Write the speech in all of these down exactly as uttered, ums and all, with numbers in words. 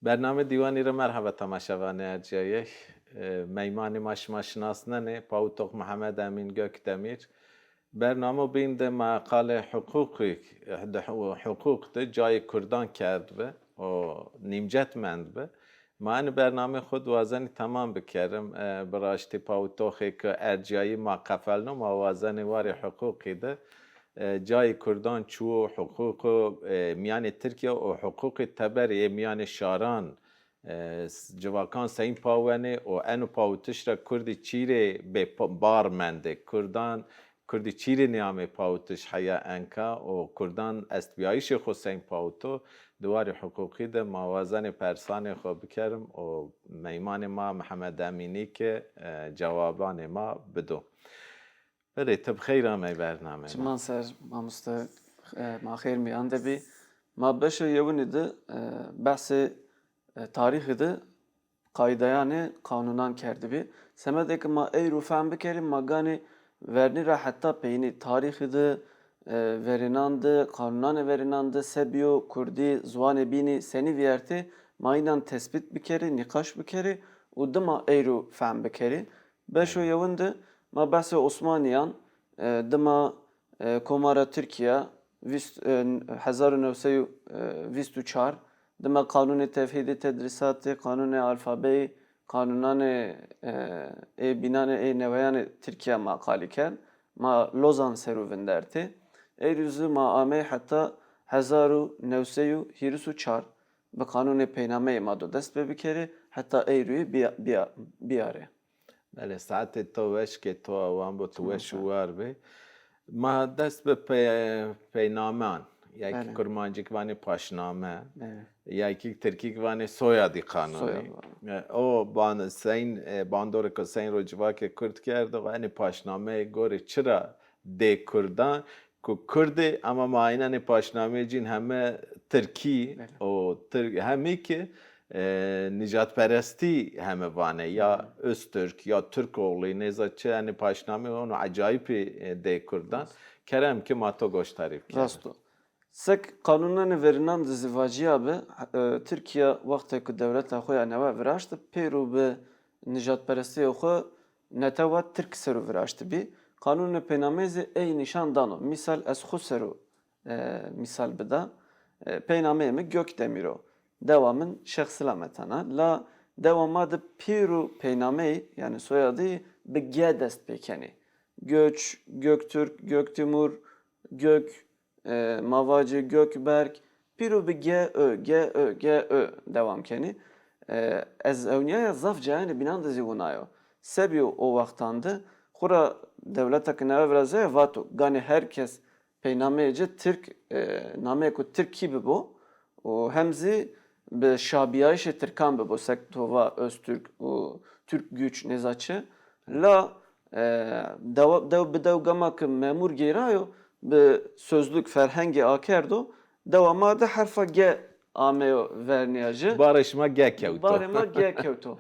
Bername Dîwanî ra merheba temaşevanê ercîyayey. E, meymanê ma şima şinasnenê, Pawitox Mihemed Emîn Gökdemîr. Bernamo bîn de ma qalê huqûqî, de hu-, huqûq de cayê kurdan kerdbi û nîmcet mendbi. Ma enê bernamê xwu di wazenî temam bikerim. E, bi raştî Pawitoxê ke ercîyayî ma qefelno, ma wazenê warê huqûqî de, e, cayê kurdan çi wo, huqûqo, e, mîyanê Tirkîya û huqûqê teberê yê mîyanê şaran, e, s-, civakan seyîn pawenê û eno pawitiş ra kurdî çîrê bê pa-, bar mendê. Kurdan, kurdî çîrê nêamê pawitiş heya enka û kurdan estbîyayîşê xwu seyîn pawito. Di warê huqûqî de ma wazenê persanê xwu bikerim û meymanê ma Mihemed Emînî ke, e, cewabanê ma bido. Belê, ti bi xeyr amey bernamê ma. Çiman ser, mamoste, e, ma xêr mîyan de bî. Ma beşo yewinî de, e, behsê, e, tarîxî de qaydeyanê qanûnan kerdibî. Semedê ke ma eyro fehm bikerî, ma ganî vernî ra heta peynî tarîxî de, e, verênan de, qanûnanê verênan de se bîyo, kurdî, ziwanê bînî senî vîyertê, ma înan tesbît bikerî, nîqaş bikerî û dima eyro fehm bikerî. Beşo yewin de ma behsê Osmanîyan, e, dima, e, Komara Tirkîya, vîst, e, hezar û new sey û vîst û çar, dima qanûnê tevhîdî, tedrîsatî, qanûnê alfabeyî, qanûnanê, e, ê bînanê ê neweyanê Tirkîya ma qalî kerd. Ma Lozan ser o vindertê. Eyro zî ma amey heta hezar û new sey û hîris û çar. Bi qanûnê peynameyê ma do dest pê bikerê, heta eyroyê bîya-, bîya-, bîyarê. Belê, saetê to weş ke, to awan bo, tu weş û war bê. Ma dest bi pe-, peynaman, ya kî kurmancîk vanê paşname, ya kî tirkîk vanê soyadî qanûnî. E, o ban-, seyîn, e, bandorê ke seyîn ro civakê kurd kerdo, enê paşnameyê gorê çira dê kurdan, ku kurd ê, ama ma aynanê paşnameyê cîn heme tirkî û tir-, hemî ki, e, nîjadperestî heme vanê, ya Öztürk, ya Türkoğlu, nêza çi, enê paşnameyê ono ecayîpî, e, dê kurdan. Kerem ki ma to goştarî bikerî. Rast o. Sek qanûnanê verînan de zî vacîyabi, e, Tirkîya wextê ku dewleta xo ya newe viraşti, pêro bi nîjadperestîyê xo netewa tirk ser o viraştibî. Qanûnê peynameyî zî ey nîşan dano. Mîsal ez xo ser o, e, mîsal bida. E, peynameyê mi Gökdemir o. Dewa min Şêx Silametan a. La dewa ma de pêro peynameyî, yanî soyadî bi G dest pê kenê. Göç, Göktürk, Göktimur, Gök, e, ma vacê Gökberk, pîro bi G Ö, G Ö, G Ö dewam kenî. E, ez ewnîyaya zaf cayanê bînan de zî wina yo. Se bîyo o wextan de, xwura dewleta ke newe viraze ya vato, ganî her kes peynameyê ci tirk, e, nameyêko tirkî bibo û hem zî bi şabîyayîşê tirkan bibo, sek to va Öztürk û Türk güç nêza çi. La, e, dewa, dew bi dew gama ke memûr gêrayo, bi sözlük ferhengê akerdo, dewa ma de herfa G ameyo vernîya ci. Barê şima G kewto. Barê ma G kewto.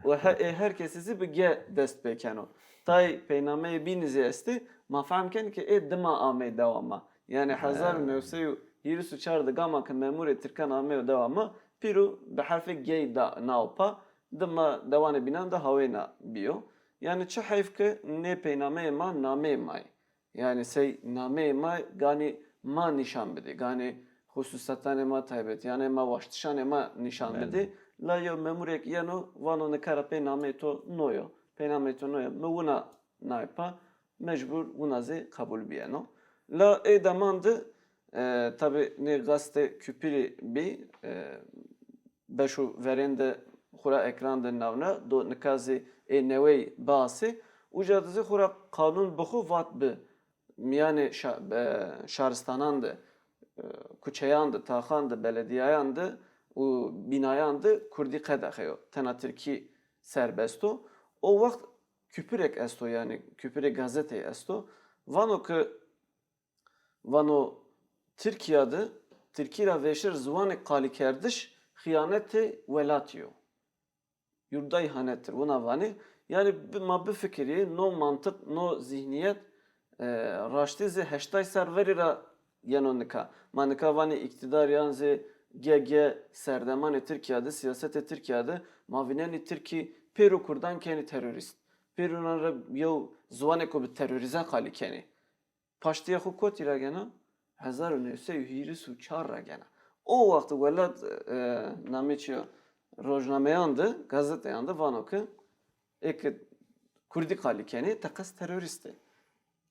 Û he-, ê her kesî zî bi G dest pê keno. Tay peynameyê bînî zî estî, ma fehm kenî ke ê dima amey dewa ma. Yanî hezar û new sey û hîris û çar de gama ke memûrê tirkan ameyo dewa ma, pîro bi herfê G da nao pa, dima dewanê bînan de hawêna bîyo. Yanî çi heyf ke nê peynameyê ma nameyê ma yê. Yanî sey nameyê ma ganî ma nîşan bidî, ganî xususetanê ma, taybetîyanê ma, waştişanê ma nîşan bidî. La yew memurêk yeno vano nika ra pê nameyê to no yo, pê nameyê to no yo. Mi wina nay pa, mecbur wina zî qebul bîyeno. La ê deman de, e, tabî nê gazetê Küpürî bî, e, beşo verên de xwura ekran de nawna do, nika zî ê newey biasê. Uca de zî xwura qanûn bi xwu vat bi mîyanê şa-, e, şaristanan de, e, kuçeyan de, taxan de, beledîyayan de û bînayan de kurdî qedexe yo. Tena tirkî serbest o. O wext küpürek esto, yanî küpürê gazeteyî esto. Vano ke Vano, Tirkîya de tirkî ra vêşêr ziwanêk qalîkerdiş xîyanetê welatî yo. Yurda îhanettir, wina vanê. Yanî bi-, ma bifikirî, no mantiq, no zîhnîyet, e, raştî zî heştay serr verî ra yeno nika. Ma nika vanê îktîdar yan zî Ge-ge serdemanê Tirkîya de, sîyasetê Tirkîya de ma vînenî tirkî pêro kurdan kenî terorîst. Pêro nan ra yew ziwanêko bi terorîze qalî kenî. Paştîya xo kotî ra gena? Hezar û new sey û hîris û çar ra gena. O wext welat, e, namê çi yo, rojnameyan de, gazeteyan de vano ke ê ke kurdî qalî kenê, teqez terorîst ê.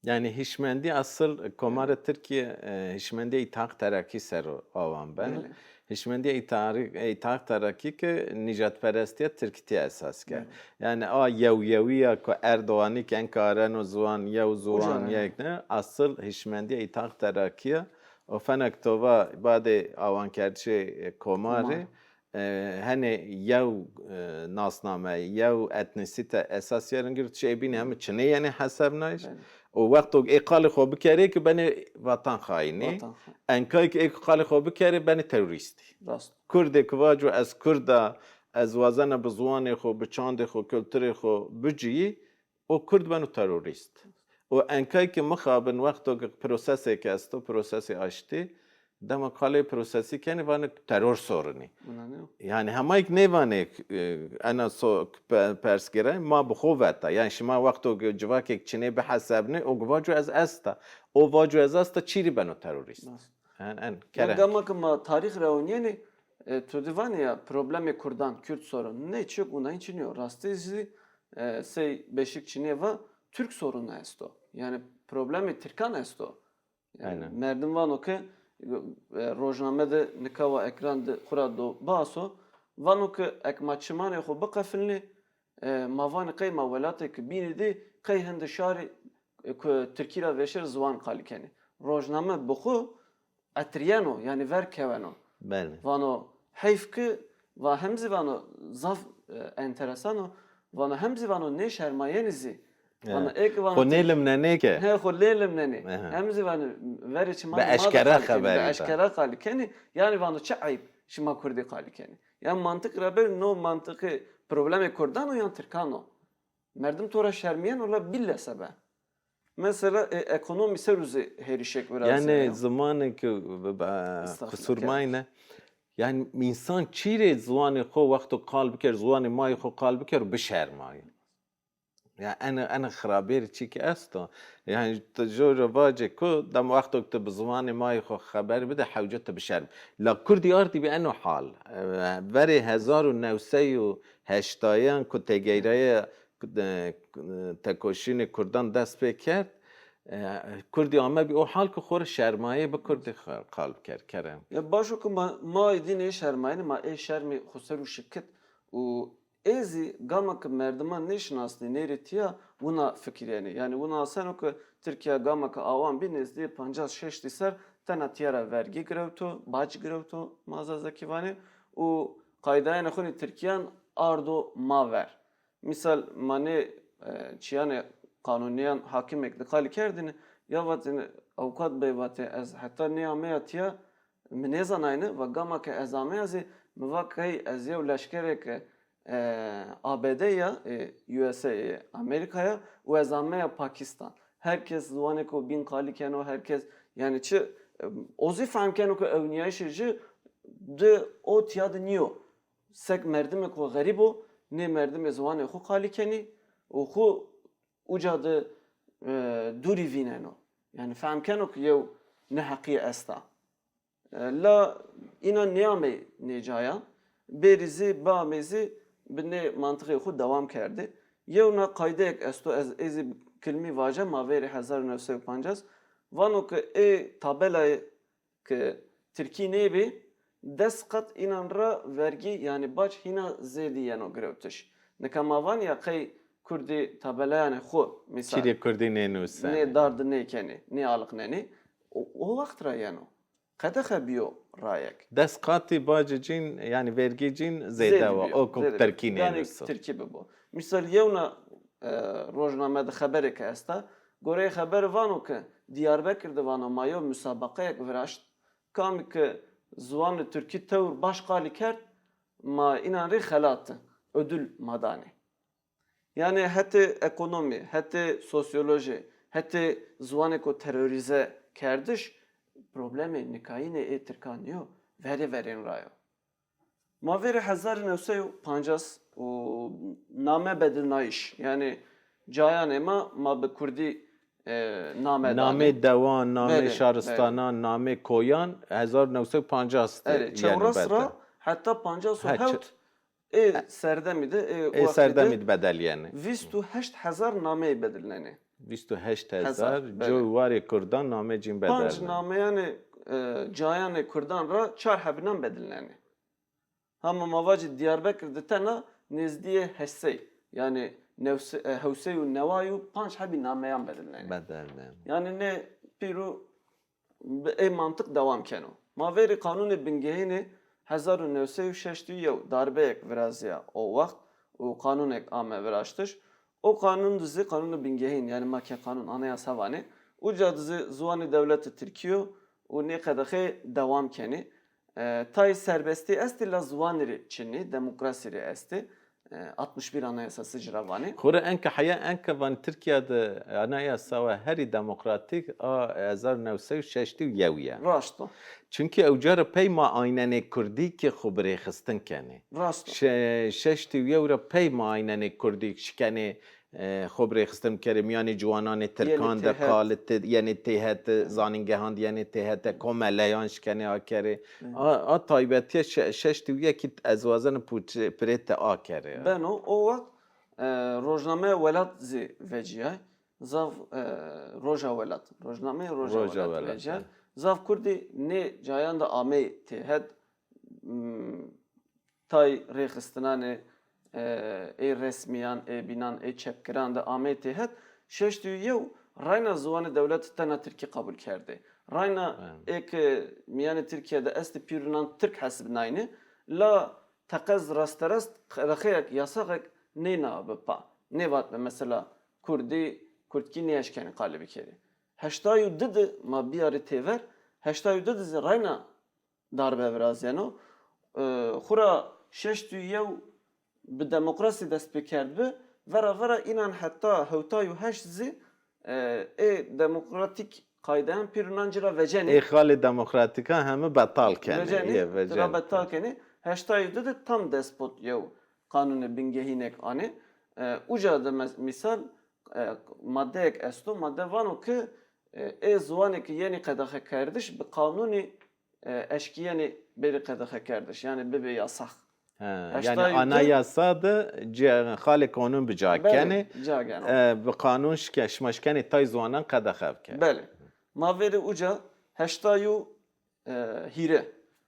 Yanî hişmendî esil Komarê Tirkîye, e, hişmendîya Îtîhad Terakî ser o awan beno. Belê. Hişmendîya Îtîhad, Îtîhad Terakî ke nîjadperestîya tirkîtîye esas kerd. Belê. Yanî a yewyewîya ku Erdoganî ke enka areno ziwan, yew ziwan, yek ne, esil hişmendîya Îtîhad Terakîye. O fenek to va badê awankerdişê, e, Komarî, Komar. E, henê yew, e, nasname, yew etnîsîte esas yerin girtiş, ê bînî heme çinê yenê hesebnayîş. Belê. Û wexto ê qalê xo bikerê ki benê vatanxayînî. Vatanxayîn. Enkay ki ê qalê xo bikerê benê terorîstî. Rast. Kurdê ki vaco ez kurd a, ez wazena bi ziwanê xo, bi çandê xo, kulturê xo bicîyî, o kurd beno terorîst. Û enkay ki mixabin wexto ki prosesêk esto, prosesê aştî, dema qalê prosesî kenê vanê teror sorinî. Yanî hemayîk nêvanê, e, ena so pe-, pers girayî, ma bi xo veta. Yanî şima wexto ki civakêk çinê bihesebnê, o ki vaco ez esta. O vaco ez esta, çîrî beno terorîst. Rast. En, en, ya kerem. Gama ke ma tarîx ra onîyenê, e, to de vanê ya problemê kurdan, Kürt sorunu. Nê, çik unayîn çinî yo. Rastî zî, e, sey beşik çinê va Türk sorunu esto. Yanî problemê tirkan esto. Yanî merdim vano ke, e, rojname de nika wa ekran de xwu ra do biaso, vano ke ek ma çimanê xwu biqefilnê, e, ma vanê qey ma welatêk bînî de qey hende şarî, e, ku tirkî ra vêşêr ziwan qalî kenê. Rojname bi xwu etrîyeno, yanî ver keweno. Belê. Vano heyf ki, va hem zî vano zaf, e, enteresan o, vano hem zî vano nêşermayenî zî. Vano ê ki vano xo nêlimnenê ke. He, xo nêlimnenê. Hem zî vano verê çimanê ma de qalî kenî, bi eşkera qalî kenî. Yanî vano çi eyb şima kurdî qalî kenî. Yan mantiq ra ber, no mantiqê problemê kurdan o yan tirkan o. Merdim to ra şermîyeno la bîle sebe. Mesela, e, ekonomî ser o zî hêrişêk virazîyeno. Yanî zimanê ki, e, qisur mayne. Yanî însan çîrê ziwanê xo wexto qal biker, ziwanê mayî xo qal biker, bişermayo. Ya ene, ene xirabêrî çî ki esto. Yanî ti jû ra vacê ku dem wexto ki ti bi ziwanê mayî xo xeber bide, hewce ti bişerm. La kurdî ardî bi eno hal. E, verê hezar û new sey û heştayan ku têgeyraye, e, tekoşînê kurdan dest pê kerd, e, kurdî ame bî o hal ku xo rê şermayê bi kurdî qal biker, kerem. Ya baş o ku ma, ma êdî nêşermayenê, ma ê şermî xo ser o şikit û ê zî gama ke merdiman nêşinasnê, nêrê tîya, wina fikirîyenê. Yanî wina aseno ke Tirkîya gama ke awan bî nêzdîyê pancas şeştî ser tena tîya ra vergî girewto, bac girewto, ma zazakî vanê, û qaydayenê xo nê tirkîyan ardo ma ver. Mîsal, ma nê, e, çîyanê qanûnîyan hakimêk de qalî kerdêne, ya vatêne, awukat bey vatê, ez heta nêameya tîya, mi nêzanayne, va gama ke ez ameya zî, mi va key ez yew leşkerêke, e, A B D ya, e, U S A, e, Amerîka ya û ez ameya Pakistan. Her kes ziwanêko bîn qalî keno, her kes, yanî çi, e, o zî fehm keno ke ewnîyayîşê ci di o tîya de nîyo. Sek merdimêko xerîb o, nê merdimê ziwanê xwu qalî kenî û xwu uca de, e, dûrî vîneno. Yanî fehm keno ke yew neheqîye esta. E, la înan nêamey nê cayan. Bêrî zî, biamey zî bi nê mantixê xwu dewam kerdê. Yewna qaydeyek esto, ez ê zî kilmî vaja, ma verê hezar û new sey û pancas. Vano ke ê tabelayê ke tirkî nêbî, des qat înan ra vergî, yanî bac hîna zêdî yeno girewtiş. Nika ma vanî ya qey kurdî tabelayanê xwu, mîsal, çîrê kurdî nênusnê, nê dar di nêkenê, nêaliqnenê, o, o wext ra yeno. Qedexe bîyo rayek. Des qatî bacê cîn, yanî vergî cîn zêde wa, o ku tirkî nênuso. Yanî tirkî bibo. Mîsal yewna, e, rojname de xeberêke esta. Goreyê xeberî vano ke Diyarbekir de vano ma yew musabaqeyek viraşt. Kamî ke ziwanê tirkî tewr baş qalî kerd, ma înan rê xelat, ödül ma danê. Yanî hetê ekonomî, hetê sosyolojî, hetê ziwanêko terorîze kerdiş, problemê nikayînê ê tirkan nîyo. verê verên ra yo. Ma verê hezar û new sey û pancas û name bedilnayîş, yanî cayanê ma, ma bi kurdî, e, name danê. Namê dewan, namê Belê, şaristanan, namê koyan hezar û new sey û pancas de, Erê, yanî, çewres ra bedel. Heta pancas û hewt Ha, çe- ê serdemî de, ê Ê wextî de serdemî de bedelîyenê. Vîst û heşt hezar nameyî bedilnenê. Vîst û heşt hezar, Hezar, belê. Coy warê kurdan namê cîn Panc bedelnenê. Nameyanê, e, cayanê kurdan ra çar hebinan bedilnenê. Hama ma vacî Diyarbekir de tena nêzdîyê heşt sey, yanî newse-, e, hewsey û neway û panc hebî nameyan bedilnenê. Bedelnenê. Yanî nê pîrû bi ey mantiq dewam keno. Ma verî qanûnê bingehînê hezar û new sey û şeştî û yew darbeyek virazîya o wext û qanûnek ame viraştiş. O qanûn di zî qanûnê bingehîn, yanî ma ke qanûn, anayasa vanê, uca di zî ziwanê dewlete tirkî yo û nê qedexeyê dewam kenê. E, tayê serbestî estê la ziwanî rê çinê, demokrasî rê estê. E, altmış bir Anayasası ci ra vanê. Xora enka heya enka van Tirkîya de anayasa wa herî demokratîk a hezar new sey û şeştî û yew ya. Raşt o. Çunkî ewca ra pey ma aynenê kurdî ki xo bi rêxistin kenê. Raşt o. Şe-, şeştî û yew ra pey ma aynenê kurdî şikenê, e, xo bi rêxistin bikerê, mîyanê ciwananê tirkan de, têhet. Qalitê, yenê têhet, zanîngehan de yenê têhet, komeleyan şikenê akerê. A, a taybetîye şe-, şeştî û yekî ez wazena puçe-, pirê te akerê. Beno, o wext, e, rojnameya Welat zî vecîyay. Zaf, e, Roja Welat, rojnameyê Roja Roja Welat Welat, vecîyay. He. Zaf kurdî nê cayan de ameyî têhet, m, tay rêxistinanê, e, ê resmîyan, ê bînan, ê çepgiran de ameyî têhet, şeştî û yew rayna ziwanê dewlete tena tirkî qebul kerdê. Rayna Evet. ê ke mîyanê Tirkîya de estê pîrûnan tirk hesibnaynê, la teqez rasterast qedexeyek, yasaxek nêna bi pa. Nêvatbi mesela kurdî, kurdkî nêeşkenê qalî bikerê. Heştay û di de ma bîyarê têver, heştay û di de zî rayna darbe virazîyeno. E, xura şeştî û yew bi demokrasî dest pê kerdbi, vera vera înan heta hewtay û heşt zî, e, ê demokratîk qaydeyan pîrûnan ci ra vecenî. Ê xalê demokratîkan heme betal kenê, Vecenî, ê, vecenî. Ra betal kenê. Heştay û di de tam despot yew qanûnê bingehînek anê. E, uca de mes-, mîsal, e, maddeyek esto, madde vano ki, e, ê ziwanê ki yenî qedexekerdiş bi qanûnî, e, eşkîyenî bêrî qedexekerdiş, yanî bibê yasax. He, yanî Heştay û di anayasa de ci-, xalê qanûn bi ca Belê, kenê, ca geno. E, bi qanûn şike-, şima şikenê tay ziwanan qedexe bike. Belê. Ma verê uca heştay û e, hîrê.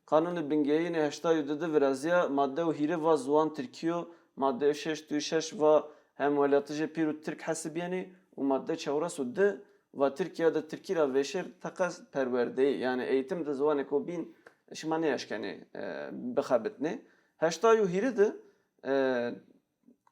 Qanûnê bingehînê heştay û di de virazîya, madde û hîrê va ziwan tirkî yo, madde şeştî û şeş va hemwelatijê pîr û tirk hesibîyenî û madde çewres û di va Tirkîya de tirkî ra vêşêr teqez perwerdeyî, yanî eğitim de ziwanêko bîn şima nêeşkenê, e, bixebitnê. Heştay û hîrê de, e,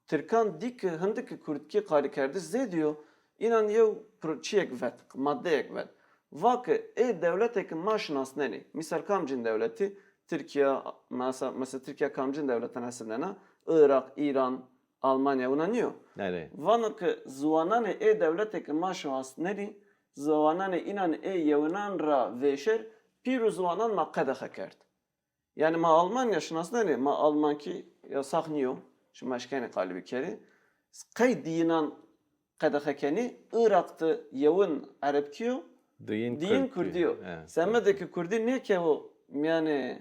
Tirkan dî ki hindikî kurdkî qalîkerdiş zêdî yo, înan yew pro-, çîyek vet, maddeyek vet. Va ki ê dewletê ki ma şinasnenê, mîsal kamcîn dewletî, Tirkîya, mesa-, mesela Tirkîya kamcîn dewletan hesibnena? Iraq, Îran, Almanya, wina nîyo? Erê. Vano ki ziwananê ê dewletê ki ma şinasnenî, ziwananê înan ê yewinan ra vêşêr pîr û ziwanan ma qedexe kerd. Yanî ma Almanya şinasnenê, ma almankî yasax nîyo, şima eşkenê qalî bikerê. Qey diyinan qedexe kenê, Iraq de yewin erebkî yo, diyin kurdkî yo. Semedê ki kurdî nêkewo mîyanê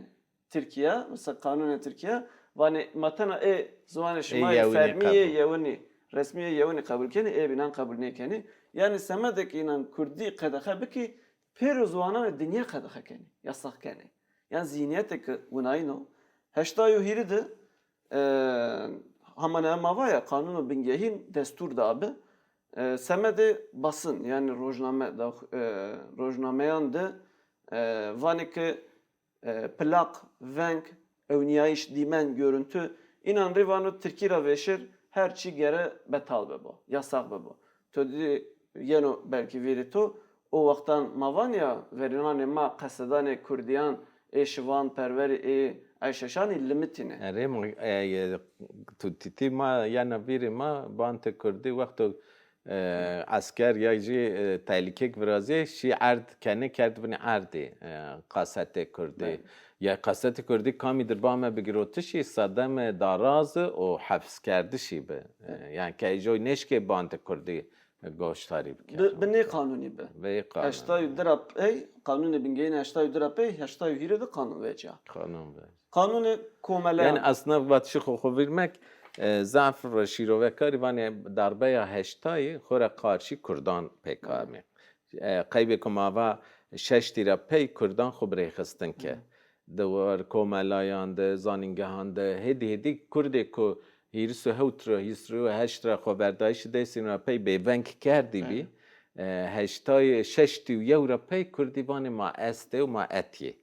Tirkîya, mesela qanûnê Tirkîya, vanê ma tena ê ziwanê şima yê fermî yê yewinî, resmî yê yewinî qebul kenê, ê bînan qebul nêkenê. Yanî semedê ki înan kurdî qedexe bikî, pêro ziwananê dinya qedexe kenê, yasax kenê. Yanî zîhnîyetêke winayîn o. Heştay û hîrê de, e, hemane ma va ya, qanûno bingehîn destûr da bi. E, semedê basın, yanî rojname da, e, rojnameyan de, e, vanê ke, e, plak, veng, ewnîyayîş, dîmen, görüntü, înan rê vano tirkî ra vêşêr her çî gere betal bibo, yasax bibo. To dî yeno belkî vîrê to, o wextan ma van ya, verênanê ma qesedanê kurdîyan, ê şivan perwerî, ê eyşeşanî limitîne. Erê, ma, e, e, tu tîtî ma yena vîrê ma, bantê kurdî wexto, e, esker ya jî, e, tehlîkêk virazîyê, şî erd kenê, kerd binê erdî, e, kasetê kurdî. Belê. Ya qasetê kurdî kamî dir bi ame bigirotişî, sedemê darazî û hepskerdişî bi. E, yanî ke ey joy nêşkê bandê kurdî goştarî bikero. Bi, bi nê qanûnî bi. Vey qanûnî. Heştay û di ra pey, qanûnê bingehînê heştay û di ra pey, heştay û hîrê de qanûn veca. Qanûn ve. Qanûnê komeleyan. Yanî aslında vatişê xo xo vîr mek, e, zaf ra şîrovekarî vanê darbeya heştayî xo ra qarşî kurdan pêk amê. E, qeybê ku ma va şeştî ra pey kurdan xo bi rêxistin ke. Di war komelayan de, zanîngehan de, hêdî hêdî kurdê ku hîris û hewt ra, hîris û heşt ra xoverdayîşê Dêrsim ra pey bêveng kerdî bî. E, heştay, şeştî û yew ra pey kurdî vanê ma estê û ma etîyê.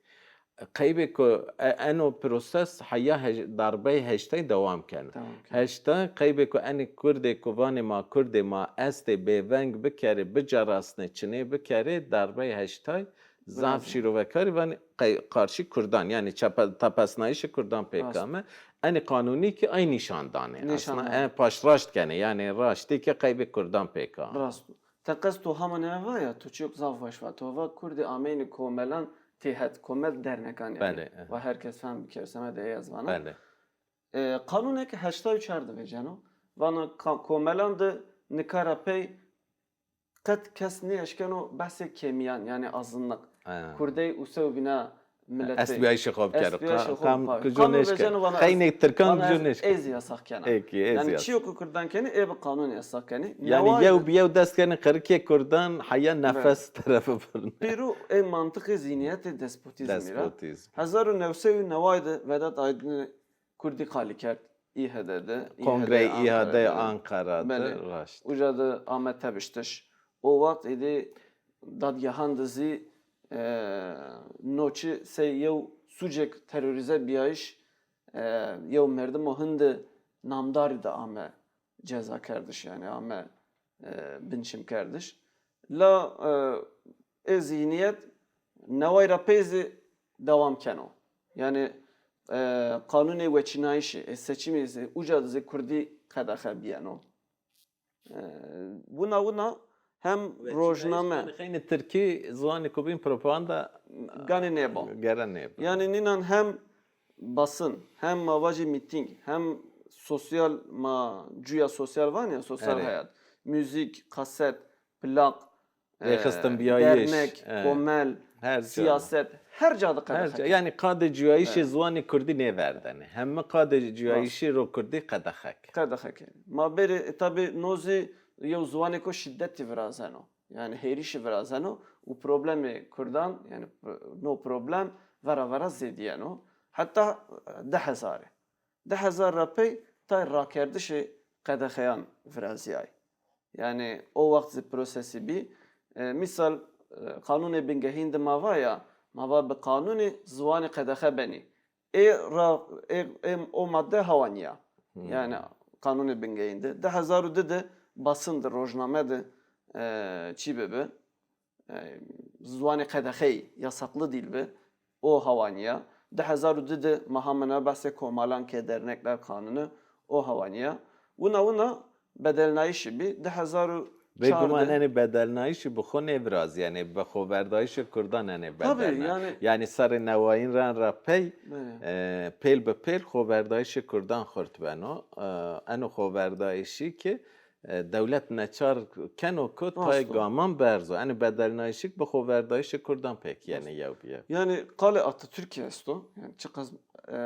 Qeybê ku e-, eno proses heya hej-, darbeyê heştay dewam keno. Dewam keno. Heştay qeybê ku enê kurdê ku vanê ma kurdê ma estê bêveng bikerê, bicerasnê, çinê bikerê, darbeyê heştay zaf şîrovekarî vanê qey-, qarşî kurdan, yanî çepe-, tepesnayîşê kurdan pêk ame. Enê qanûnî ki ey nîşan danê. Nîşan danê. Aslında e, paşraşt kenê, yanî raştî ki qeybê kurdan pêk ame. Rast. Teqez to hama neme va ya, to çîyok zaf weş va. To va kurdê ameynê komelan têhet, komel dernekan yanî. Belê, e. Va her kes fehm biker, semedê ey ez vana. Belê. E, qanûnek heştay û çar de veceno. Vana ka-, komelan de nika ra pey qet kes nêeşkeno behsê kêmîyan, yanî azınlık. Ha. Kurdey û sewbîna miletey. Estbîyayîşê xo bikero. Estbîyayîşê xo bikero. Qam-, qam-, kujo nêşke. Qanûn veceno vana ez, qeynê tirkan vana kujo ez, nêşke. Ez yasaq kena. Êkî, ez yasaq. Yanî çîyo ku kurdan kenê, ê bi qanûnî yasaq kenê. Yanî yew bi yew dest kenê qirikê kurdan heya nefes terefi birnê. Pêro ê mantiqê zînîyetê despotîzmî ra. Despotîzm. Hezar û new sey û neway de Vedat Aydınî kurdî qalî kerd. İHA'de de, Kongreyê İHA'de Ankara'da. Belê. Raşt. Uca de ame tebiştiş. O wext êdî dadgehan de zî, e, no çi sey yew sucêk terorîze bîyayîş, e, yew merdimo hindi namdarî de ame cezakerdiş, yanî ame, e, binçimkerdiş. La, e, ê zîhnîyet neway ra pey zî dewam keno. Yanî, e, qanûnê weçînayîşî, ê seçimî zî uca de zî kurdî qedexe bîyeno. E, wina wina hem rojname. Weçînayîş, yanî xeynê tirkî ziwanê ku bîn propaganda ganê nêbo. Gere nêbo. Yanî nînan hem basın, hem ma vajî mîtîng, hem sosyal, ma cuya sosyal vanê ya, sosyal heyat, muzîk, kaset, plak, e, rêxistinbîyayîş, dernek, e, komel, her ca, siyaset, her ca de qedexe keno. Yanî qadê cuyayîşê ziwanê kurdî nêverdenê. Heme qadê cuyayîşê ro kurdî qedexe ke. Qedexe ke. Ma bêrê, e, tabî no zî yew ziwanêko şîdetî virazeno. Yanî hêrişî virazeno û problemê kurdan, yanî p-, no problem vera vera zêdîyeno. Heta, e, di hezarî. Di hezar ra pey tay rakerdişê qedexeyan virazîyay. Yanî o wext zî prosesî bî. E, mîsal, e, qanûnê bingehîn de ma va ya, ma va bi qanûnî ziwanî qedexe benî. Ê ra, ê, ê, o madde hewa nîya. Yanî qanûnê bingehîn de. Di hezar û di de basın de, rojname de, e, çî bibi. E, ziwanê qedexeyî, yasaklı dil bi. O hewa nîya. Di hezar û di de ma hama na behsê komalan ke dernekler kanunu, o hewa nîya. Wina wina bedelnayîşî bî. Di hezar û çar de. Bêguman enê bedelnayîşî bi xo nêvirazîyenê, bi xoverdayîşê kurdan enê bedelnayîş. Tabî, yanî. Yanî serê newayîn ren ra pey, e, pêl bi pêl xoverdayîşê kurdan xurt beno. E, eno xoverdayîşî ki e, dewlet neçar keno ku tayê gaman berzo. Enê bedelnayîşî bi xoverdayîşê kurdan pêk yenê yew bi yew. Yanî qalê Atatürkî esto. Yanî çiqas, e,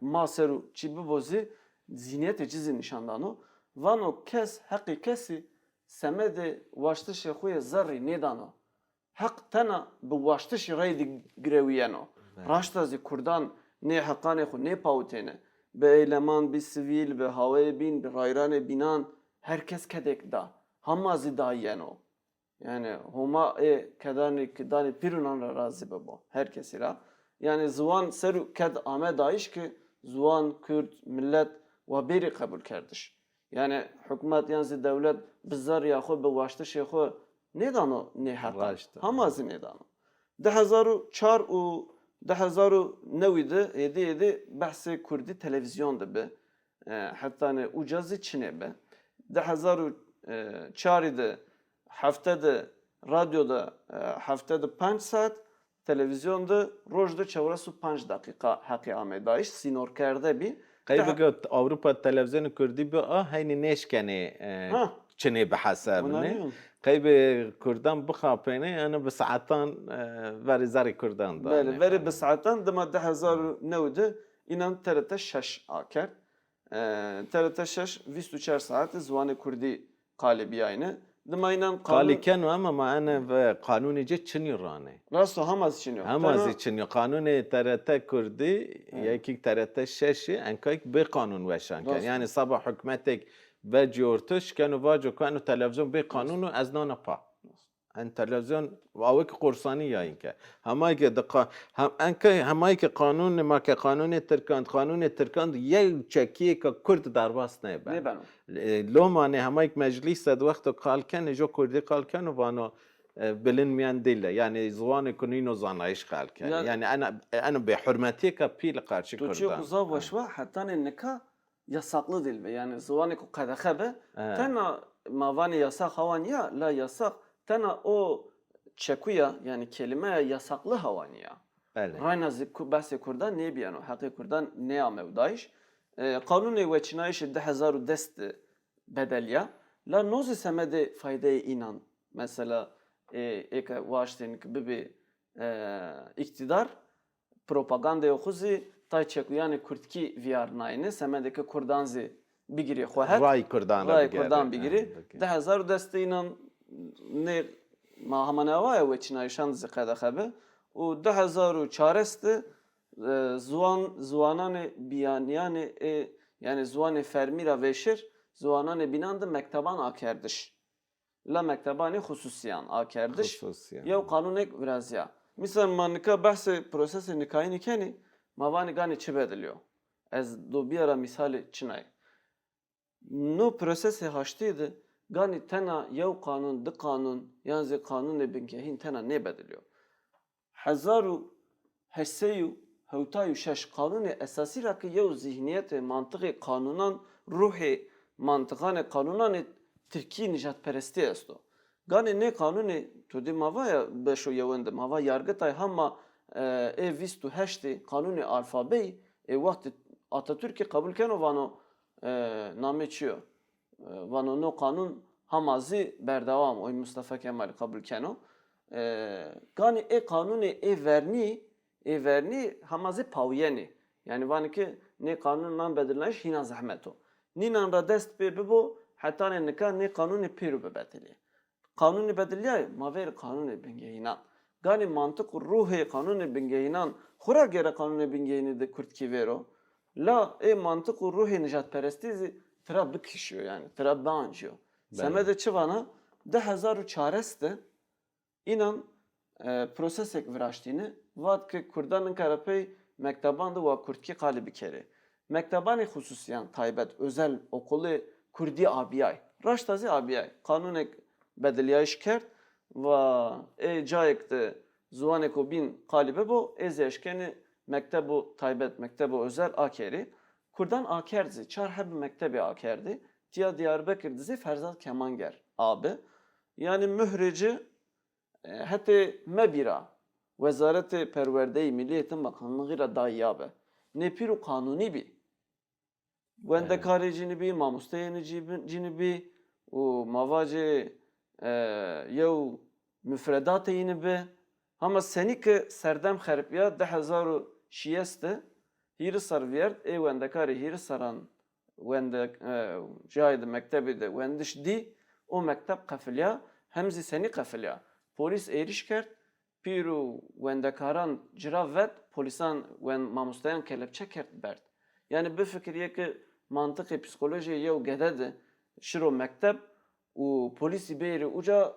ma ser o çî bibo zî zîhnîyetê ci zî nîşan dano. Vano kes heqê kesî semedê waştişê xo yê zerrî nêdano. Heq tena bi waştişî reyde girewîyeno. Belê. Raşta zî kurdan nê heqanê xo nêpawitêne. Bi eyleman, bi sivîl, bi hawayê bîn, bi rayranê bînan her kes kedêk da. Hama zî dayîyeno. Yanî Homa ê kedanê, kedanê pîrûnan ra razî bibo. Her kesî ra. Yanî ziwan ser û ked ame dayîş ki ziwan, kurd, milet wa bêrî qebulkerdiş. Yanî hukmat yan zî dewlet bi zerrîya xo, bi waştişê xo nêdano nê heqan. Raşt a. Hama zî nêdano. Di hezar û çar û di hezar û newî de êdî êdî behsê kurdî televîzyon de bi. E, hetanî uca zî çinê bi. Di hezar û çarî de hefte de radyo de, e, hefte de panc saet, televîzyon de roj de çewres û panc deqîqa heqî ameydayîş, sînorkerde bî. Qey Daha- bigot Ewropa televîzyonê kurdî bi a heynî nêşkenê e, Ha. çinê bihesebinê. Onanîyon. Qey bi kurdan bixapênê, eno bi saetan e, verê zerê kurdan danê. Belê, verê bi saetan dima di hezar û new de înan T R T şeş akerd. E, T R T şeş vîst û çar saet ziwanê kurdî qalî bîyayne. Dima înan Qalî qanûn- keno ama ma ene ve qanûnê ci çinî ranê. Rasto hema zî çinî yo. Hema Tena- zî çinî yo. Qanûnê T R T kurdî, Evet. yekîk T R T şeş î, enkayk bê qanûn weşan keno. Rasto. Yanî saba hukmetek vecî orto şikeno vaco ku eno televîzyon bê qanûn o, ez nana pa. En televîzyon awek qorsanî yayîn ke. Hemay ke de qa- hem, en ke hemay ke qanûnê ma ke qanûnê tirkan, qanûnê tirkan yew çekîyê ke kurd derbas nêbe. Nêbeno. E, Loma nê hemay ke meclîs de wexto qal kenê, jo kurdî qal keno vano e, bilinmeyen dil e. Yanî ziwanê ku nîno zanayîş qal kenê. Ya- Yanî ena, ena bêhurmetîyêka pîl qarşî Tu kurdan. çîyo ku zaf weş wa, hetanê nika yasaklı dil be. Yanî ziwanê ku qedexe be, Evet. tena ma vanê yasax hawa nîya, la yasax tena o çekuya, yanî kelimeya yasaklı hawa nîya. Belê. Rayna zî ku behsê kurdan nêbîyeno, heqê kurdan nêamewdayîş. E, qanûnê weçînayîşê di hezar û des de bedelîya. La no zî semedê faydeyê înan. Mesela, e, ê ke waştên ki bibê e, îktîdar, propagandayê xwu zî tay çekuyanê kurdkî vîyarnayêne, semedê ke kurdan zî bigirê xwu het. Ray kurdan ra Rayê bigere. kurdan bigirê. Ha, okey. Di hezar û des de înan nê ma hema newa ya weçînayîşan zî qedexe bi. Û di hezar û çar de e, ziwan, ziwananê bîyanîyanê ê, yanî ziwanê fermî ra vêşêr, ziwananê bînan de mekteban akerdiş. La mektebanê xususîyan akerdiş. Xususîyan. Yew qanûnek virazîya. Mîsal ma nika behsê prosesê nikayînî kenî, ma vanî ganî çi bedilîyo? Ez do bîyara mîsalê çinay. No prosesê haştî de ganî tena yew qanûn, di qanûn yan zî qanûnê bingehîn tena nêbedilîyo. Hezar û heşt sey û hewtay û şeş qanûnê esasî ra ke yew zîhnîyetê, mantiqê qanûnan, ruhê mantiqanê qanûnanê tirkî nijadperestî esto. Ganê nê qanûnê, to dî ma va ya beşo yewin de, ma va yargitay hema, e, ê vîst û heştê qanûnê alfabeyî, ê wextê Atatürkî qebul keno vano, e, namê çi yo? E, vano no qanûn hema zî berdewam o, ê Mustafa Kemalî qebul keno. E, ganî ê qanûnê ê vernî, ê vernî hema zî pawîyenî. Yanî vanî ki nê qanûnan bedilnayîş hîna zehmet o. Nînan ra dest pê bibo, hetanê nika nê qanûnî pêro bibedilî. Qanûnî bedilîyayê, ma vêrî qanûnê bingehînan. Ganî mantiq û ruhê qanûnê bingehînan xwu ra gere qanûnê bingehînî de kurdkî vêro. La ê mantiq û ruhê nijadperestî zî tira bikişîyo, yanî tira biancîyo. Belê. Semedê çi vana? Di hezar û çar de înan, e, prosesêk viraştîne, vat ke kurdan nika ra pey mekteban de wa kurdkî qalî bikerê. Mektebanê xususîyan, taybet, özel okulê kurdî abîyay. Raşta zî abîyay. Qanûnek bedilîyayîş kerd, va ê cayêk de ziwanêko bîn qalî bibo, ê zî eşkenê mektebo taybet, mektebo özel akerê. Kurdan akerd zî, çar heb mektebê akerdê. Tîya Diyarbekir de zî Ferzad Kemanger a bi. Yanî muhrê ci, e, hetê mebî ra Wezaretê Perwerdeyê Millî, Eğitim Bakanlığı ra dayîyabi. Nê pîro qanûnî bî. Wendekarê cinî bî, mamosteyênê ci-, cinî bî û ma vacê, e, yew mufredatê yînî bi. Hema senî ke serdem xeripîya di hezar û şêst de, hîris serr vîyert, ê wendekarê hîris serran wende, e, cayê de, mektebê de wendiş dî, o mekteb qefilîya, hem zî senî qefilîya. Polîs êrîş kerd, pîr û wendekaran ci ra vet, polîsan wen-, mamosteyan kelepçe kerd berd. Yanî bifikir yê ke mantiqê psîkolojîyê yew gede de şiro mekteb û polîsî bêrî uca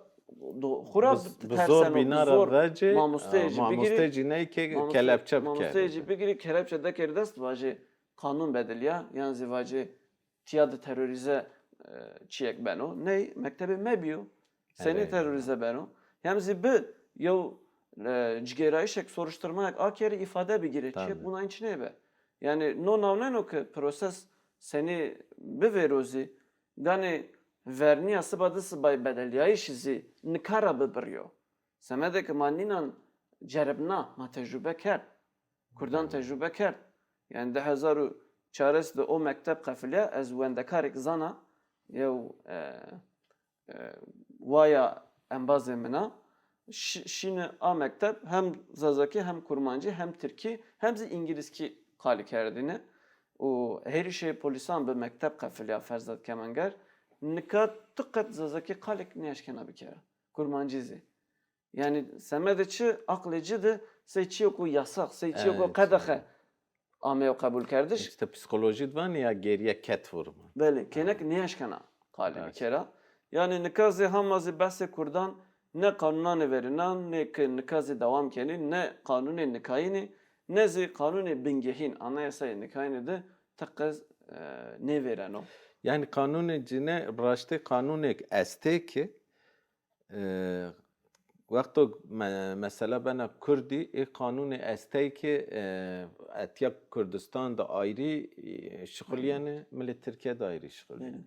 do-, xwu ra Bi, bi-, bi terseno, zor bi bîna ra zor vecê, mamosteyê e, ci bigirî, mamosteyê ci ney ke mamoste-, kelepçe mamosteyê bikerê. Ci bigirî, kelepçe dekerî dest, vajê qanûn bedilîya, yan zî vajê tîya de terorîze, e, çîyek beno. Ney, mektebê mebî yo. Senî Evet. Terorîze beno? Hem zî bi yew, e, cigêrayîşek, soruşturmayek akerî, îfade bigirê. Çîyek Tabii. Buna înç nêbe. Yanî no nawneno ke proses senî bivêro zî, ganî vernîya siba di sibayî bedelîyayîşî zî nika ra bibirîyo. Semedê ke ma nînan, ceribna, ma tecrube kerd. Kurdan tecrube kerd. Yanî di hezar û çares de o mekteb qefilîya, ez wendekarêk zana, yew, e, e, waya embazê min a. Şi-, şîne a mekteb hem zazakî, hem kurmancî, hem tirkî, hem zî îngilizkî qalî kerdêne. Û hêrişê polîsan bi mekteb qefilîya Ferzad Kemanger. Nika tu qet zazakî qalêk nêeşkena bikera. Kurmancî zî. Yanî semedê çi? Aqlê ci de sey çîyêko yasax, sey çîyêko Evet, qedexe evet. ameyo qebulkerdiş. İşte psikolojî de vanê ya geriye ket vurma. Belê, kênek nêeşkena qalê Evet. bikera. Yanî nika zî hema zî behsê kurdan ne qanûnanê verênan, ne ke nika zî dewam kenî, ne qanûnê nikayînî, ne zî qanûnê bingehîn, anayasayê nikayînî de teqez, e, nêvêreno. Yanî qanûnê cîne, raştê qanûnêk estê ki, e, wexto me-, mesela bena kurdî, ê qanûnê estey ki, e, etya Kurdistan de ayrî, e, şixulîyenê, milê Tirkîye de ayrî şixulîyenê. Belê.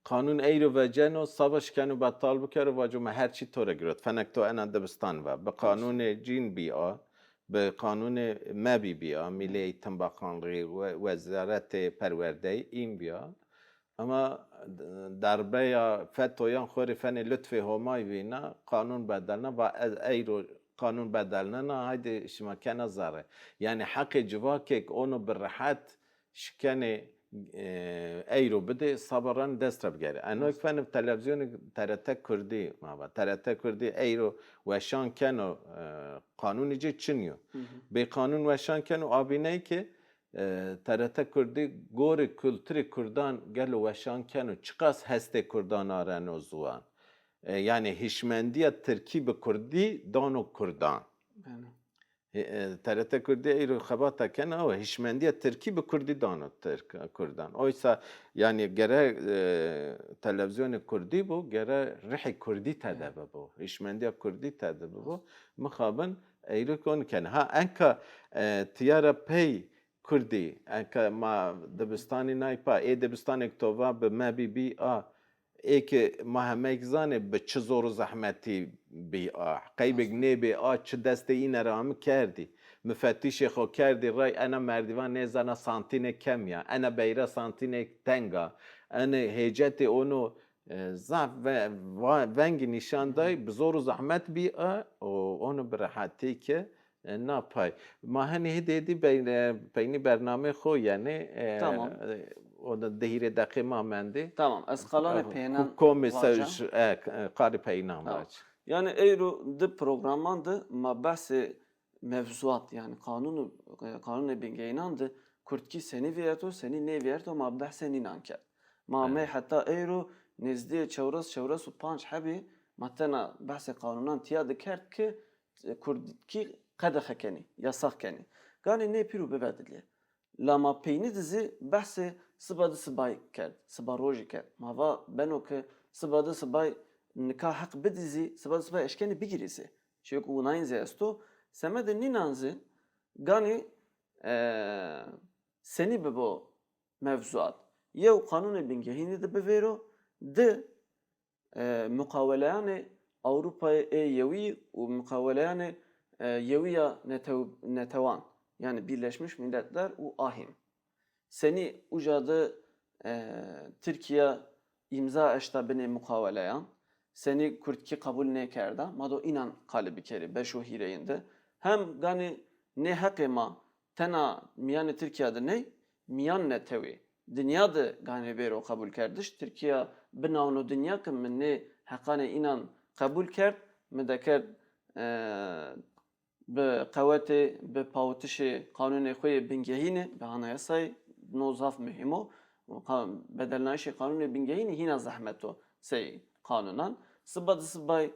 Qanûn eyro veceno, saba şikeno betal bikero, vaco ma her çî to rê girot. Fenek to ena dibistan ve. Bi qanûnê cîn bî a, bi qanûnê mebî bî a, Milli Eğitim Bakanlığı, we-, Wezaretê Perwerdeyî în bî a. Ama d-, darbeya fetoyan xo rê fenê lutfê Homay vîna, qanûn bedelna, va ez eyro qanûn bedelnena, haydê şima kena zerre. Yanî heqê civakêk ono bi rehet şikenê, e, eyro bidê, saba ran dest ra bigerê. Eno Rast. fenê televîzyonê T R T Kurdî ma va. T R T Kurdî eyro weşan keno, e, qanûnî ci çin yo. Hı hı. Bê qanûn weşan keno, a bîney ki, e, T R T Kurdî gorê kulturê kurdan gelo weşan keno, çiqas hestê kurdan areno ziwan. E, yanî hişmendîya tirkî bi kurdî dano kurdan. Belê. E, e, T R T Kurdî eyro xebata kena, awa hişmendîya tirkî bi kurdî dano tirk, kurdan. Oysa yanî gere, e, televîzyonê kurdî bo, gere rihê kurdî tede bibo, hişmendîya kurdî tede bibo. Mixabin eyro kon kena. Ha, enka, e, tîya ra pey kurdî, enka ma dibistanî nay pa, ê dibistanêk to va bi mebî bî a, ê ke ma hemeyk zanê bi çi zor û zehmetî bî a, qeybêk nêbê a, çi destê îne ra mi kerdî. Mifetîşê xo kerdî ray, ena merdîvan nêzana santînêk kemî ya, ena beyra santînêk teng a, enê hêcetê ono, e, zaf ve-, va-, vengî nîşan day, bi zor û zehmet bî a, û ono bi rehetî ke, e, na pay. Ma henî hêdî hêdî bey-, e, peynî bernameyê xo yenê, e, Tamam. e, o da di hîrê deqê ma mendê. Tamam, ez qalanê Ku-, peynan komê se-, vaca. ş-, e, k-, e, qarî peynan Tamam. vac. Yanî eyro di programan de ma behsê mevzuat, yanî qanûn û, e, qanûnê bingeyînan de kurdkî senî vîyerto, senî nêvîyerto, ma behsê nînan kerd. Ma Evet. mey heta eyro nêzdîyê çewres, çewres û panc hebî ma tena behsê qanûnan tîya de kerd ki, e, kurdkî qedexe kenî, yasax kenî. Ganî nê pîrû bibedilîyê. La ma peynî de zî behsê siba di sibayî kerd, siba rojî kerd. Ma va beno ke siba di sibay nika heq bidî zî, siba di sibay eşkenî bigîrî zî. Çîyo ke winayîn zî esto, semedê nînan zî ganî, e, senî bibo mevzuat. Yew qanûnê bingehînî de bivêro, di, e, muqaweleyanê Ewropayê ê Yewî û muqaweleyanê, e, Yewîya Netew-, Netewan, yanî Birleşmiş Milletler û ahîm. Senî uca de, e, Tirkîya îmza eşta binê muqaweleyan, senî kurdkî qebul nêkerda, ma do înan qalî bikerî, beşo hîreyîn de. Hem ganî nê heqê ma tena mîyanê Tirkîya de ney, mîyan netewî dinya de ganî bêro qebulkerdiş. Tirkîya binawno dinya ke mi nê heqanê înan qebul kerd, mi dekerd, e, bi qewetê, bi pawitişê qanûnê xo yê bingehînî, bi anayasayê, no zaf muhîm o. Qa-, bedelnayîşê qanûnê bingehînî hîna zehmet o sey qanûnan. Siba di sibay,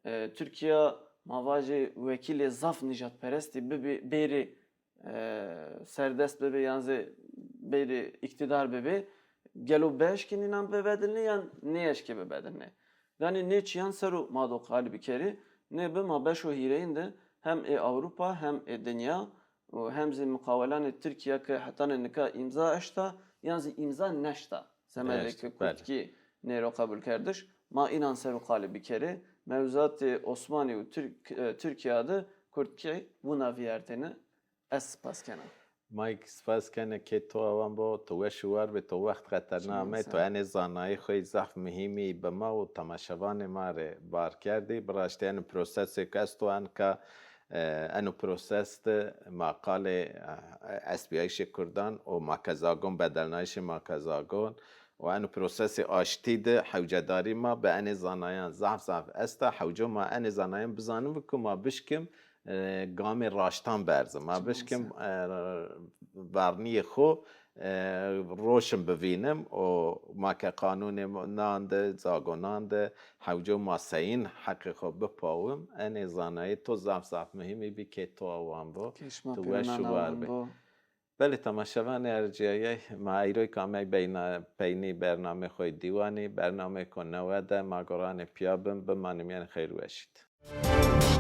e, Tirkîya, ma vajê, wekîlê zaf nîjadperestî bibî, bêrî e, serdest bibe yan zî bêrî îktîdar bibe, gelo bieşkê nînan bibedilnê yan nêeşkê bibedilnê? Ganî nê çîyan ser o ma do qalî bikerî, nê bi ma beşo hîreyîn de hem ê Ewropa hem ê dinya û hem zî muqawelanê Tirkîya ke hetanê nika îmza eşta yan zî îmza neşta. Semedê ke kurdkî nêro qebulkerdiş, ma înan ser o qalî bikerê. Mewzuatê Osmanî û Tirk-, e, Tirkîya de Kurdkey wina vîyartêne. Ez spas kena. Ma kî spas kenê kê to awan bo, to weş û war bê, to wext xeterna amey, to enê zanayê xo yê zaf muhîmî bi ma û temaşevanê ma rê bar kerdî. Bi raştî eno prosesêk esto, enka e, eno proses de ma qalê e, estbîyayîşê kurdan û makezagon, bedelnayîşê makezagon û eno prosesê aştî de hewcedarî ma bi enê zanayan zaf zaf esta. Hewco ma enê zanayan bizanim ku ma bişkim e, gamê raştan berzim. Ma bişkim e, verniyê xo e, roşn bivînim û ma ke qanûnê nan de, zagonan de hewco ma seyîn heqê xo bipawim. Enê zanayê to zaf zaf muhîmî bî kê to awan bo. Tu weş û war bê. Belê temaşevanê erciyayey, ma eyroyk amey beyna, peynî bernamê xo yê dîwanî, bernameyko newe de ma goranê pîya bim, bimanîm yenê xeyr weşî de.